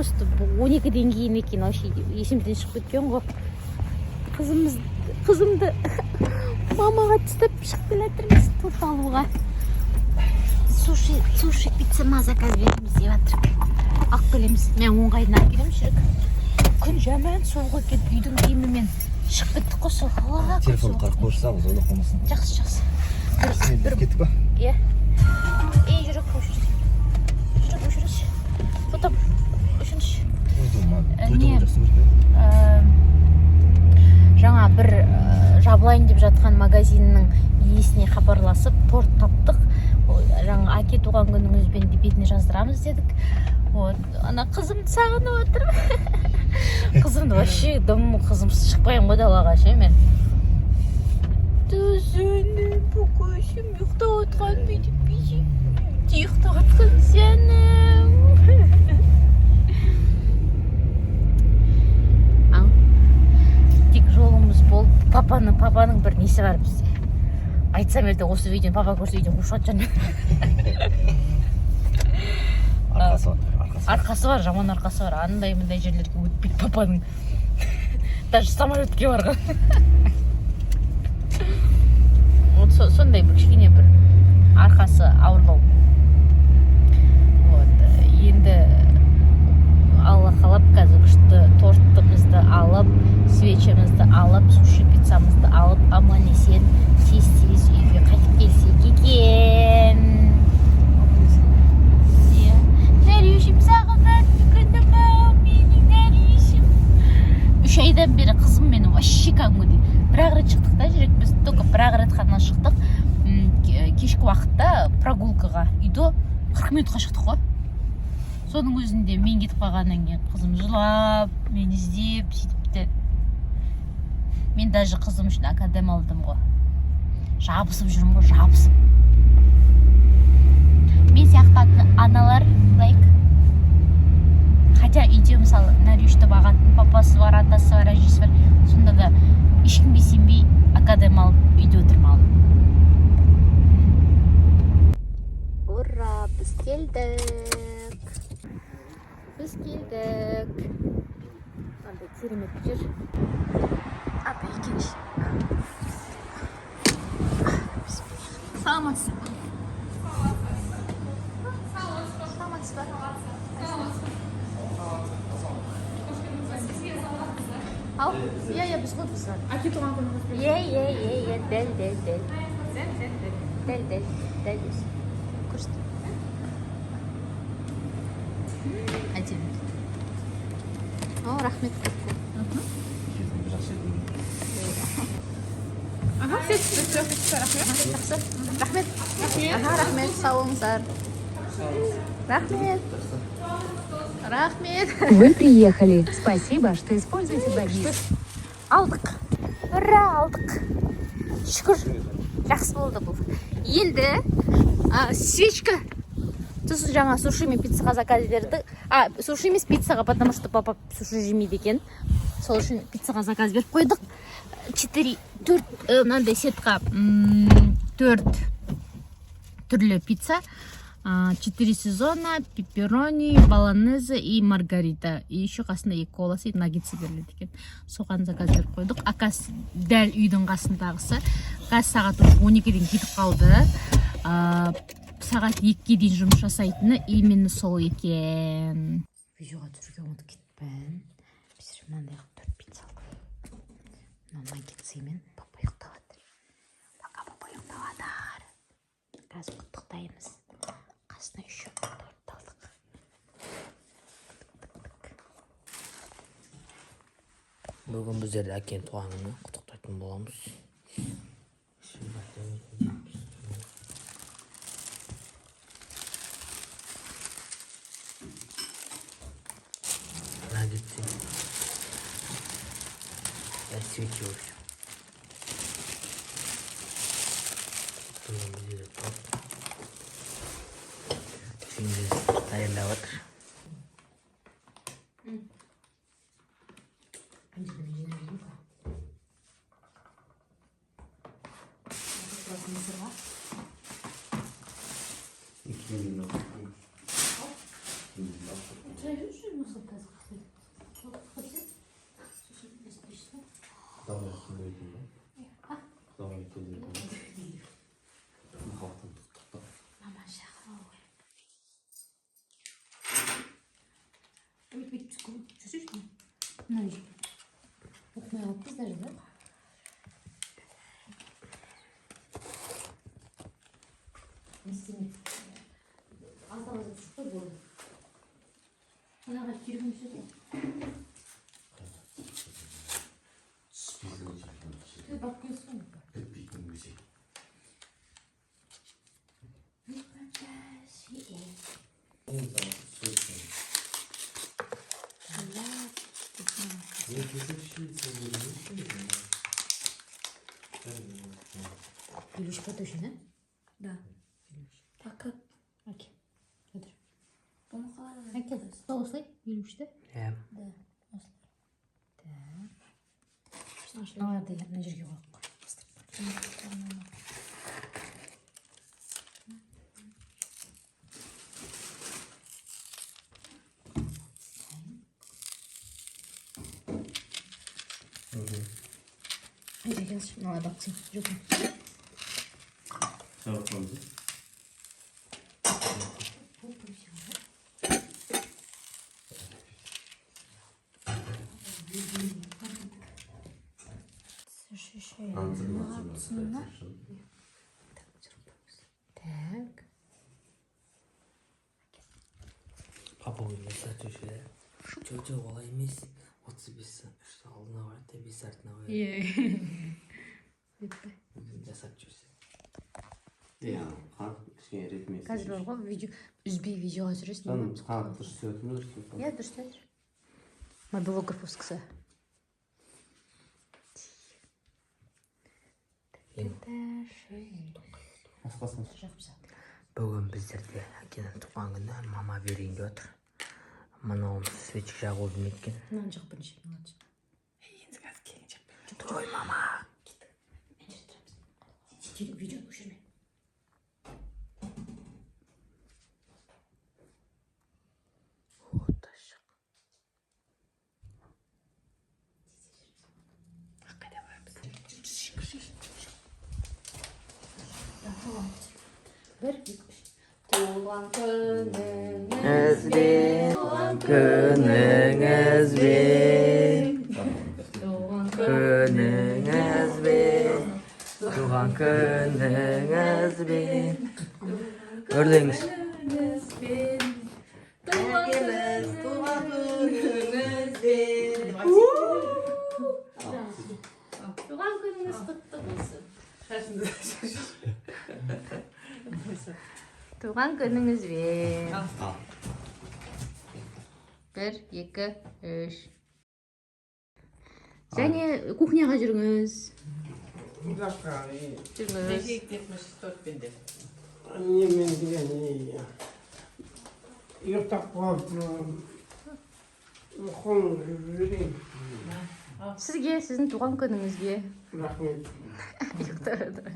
Просто 12-ден кейін екен, вообще есімізден шығып кеткен ғой. Қызымды мамаға тастап шығып келе жатырмыз торт алуға. Суши пицца ма заказ береміз деп жатырмық. Алып келеміз. Мен оңғайдың алып келемін, жүрек. Күн жаман суық екен, үйдің киімімен шығып кеттік қой сол. Телефонды қарап қойсаңыз, звондап қалмасын. Жақсы, жақсы. Бір кеттік па? Иә. Ей, жүрек, өшірші. Жүрек, өшірші. Потом өшірші. Не? Жақсы көріп. Жаңа бір жабылайын деп жатқан магазиннің иесіне хабарласып, торт таптық. Жаңа әке туған күніңізбен деп бетіне жаздырамыз дедік. Вот, ана қызымды сағынып отырмын. Қызымды вообще дым қызымсыз шықпаймын ғой далаға ше мен. Төсенім, көкешім ұйықтап отқан, бүйтіп бүйтіп ұйықтап жатқан жаным. Ал тек жолымыз болып, папаның бір несі бар бізде. Айтсам, ертең осы видеоны папа көрсе, үйден қуып шығады жаным. Арқасы бар, арқасы бар. Арқасы бар, жаман арқасы бар. Андай мындай жерлерге өтпейді папаның. Даже самолетке барған. Вот сондай бір кішкене бір арқасы ауырлау. Вот, енді Алла қалап, қазір күшті тортымызды алып, свечамызды алып, суши пиццамызды алып, аман есен тез тез үйге қайтып келсек екен. Иә. Дәрюшім, сағынған күнім ау, менің Дәрюшім. 3 айдан бері қызым менің вообще кәдімгідей бір ақ рет шықтық та, жүрек, біз только бір ақ рет қана шықтық. Кешкі уақытта прогулкаға, үйде 40 минутқа шықтық қой. Соның өзінде мен кетіп қалғаннан кейін қызым жылап, мені іздеп сөйтіпті. Мен даже қызым үшін академ алдым ғой, жабысып жүрмін ғой, жабысып. Мен сияқты аналар лайк. Хотя үйде, мысалы, Нарюшті бағатын папасы бар, атасы бар, әжесі бар, сонда да ешкімге сенбей академ алып үйде отырмын. Ура, біз келдік, біз келдік. Мынандай керемет жер. Апа екінші. Саламатсыз ба? Саламатсыз ба? Ау, иә, иә, біз ғой, біз. Әке туған күніңізбен. Иә, дәл, дәл, дәл. Дәл, дәл, дәл өзі. Көрсет. Әдемі. О, рахмет көп көп. Жақсы. Ага, все, все, все, все, рахмет. Жақсы. Рахмет. Аха, рахмет, сау болыңыздар. Рахмет. Рахмет. Вы приехали. Спасибо, что используете 2ГИС. Алдық. Ура, алдық. Шүкір. Жақсы болды бұл. Енді свечка. Сосын жаңа суши мен пиццаға заказ бердік. А, суши емес, пиццаға, потому что папа суши жемейді екен. Сол үшін пиццаға заказ беріп қойдық. Четыре, төрт, мынандай сетка, төрт түрлі пицца. Четыре сезона, пепперони, болонезе и маргарита. И еще қасында екі коласы и наггетсы беріледі екен. Соған заказ беріп қойдық. Акас дәл үйдің қасындағысы. Қазір сағат уже 12-ден кетіп қалды. Сағат 2-ге дейін жұмыс жасайтыны именно сол екен. Видеоға түсіруге ұмытып кетіппін. Біз мынандай қылып төрт пицца алдық. Мына наггетсымен. Папа ұйықтап жатыр. Пока папа ұйықтап жатыр. Қазір құттықтаймыз. Қасына еще торт алдық. Тік, тік, тік. Бүгін біздерді әкенің туған күні құттықтайтын боламыз. Наггетсы. Я свечи, в общем. Бүгін біздерде торт. Şimdi дайындап жатыр. Ана жерде мен жинап жүрмін ғой. Тұратын мусорға. Тұра берші, мусор қазір. Бүйтіп жүрсейші. Мына оқымай қалыппыз даже, да? Не істемейді. Аздап аздап түсіп қой, болды. Мынаға керек емес еді. Ты барып келсің ғой. Бітпейтін өзек. 53 па точно, Да. А как? Окей. Отыр. Бұны қалай? Әкел, ұста осылай, 53-ті. Иә. Да, осылай. Так. Мыналарды мына жерге қойып қой. Қыстырып. Мына жерге алшы, мыналарды алып тастайын. Жоқ. Жауап қойыңыз. Так. Папа ойнаса төше. Жоқ, жоқ, олай емес. 35 үш алдына барады да, бес артына қояды. Иә. Жасап жүрсе. Иә, қант кішкене ретімен. Қазір бар ғой, видео үзбей видеоға түсіресің. Жаным, қант дұрыс істеп жатыр ма, дұрыс істеп Иә, дұрыс істеп жатыр. Мобилограф осы. Басқасын. Бүгін біздерде әкенің туған күні, мама берейін деп отыр. Мынау свечка жағу білмейді екен. Мынаны жақ бірінші, мынаны жақ. Той, мама. Мына жерде тұрамыз. Сен видеоны өшірме. Вот ашық. Бір, екі, үш. Туған Күніңізбен, күніңізбен, туған күніңізбен, туған күніңізбен. Өрлеңіз. күніңізбен. Туған күніңізбен. Туған күніңіз құтты болсын. Туған күніңізбен. Бір, екі, үш. Және кухняға жүріңіз. Жүріңіз. Не, мен деген не, ұйықтап қалып, қолым жіберейін. Сізге, сіздің туған күніңізге. Рахмет. Ұйықтап жатыр.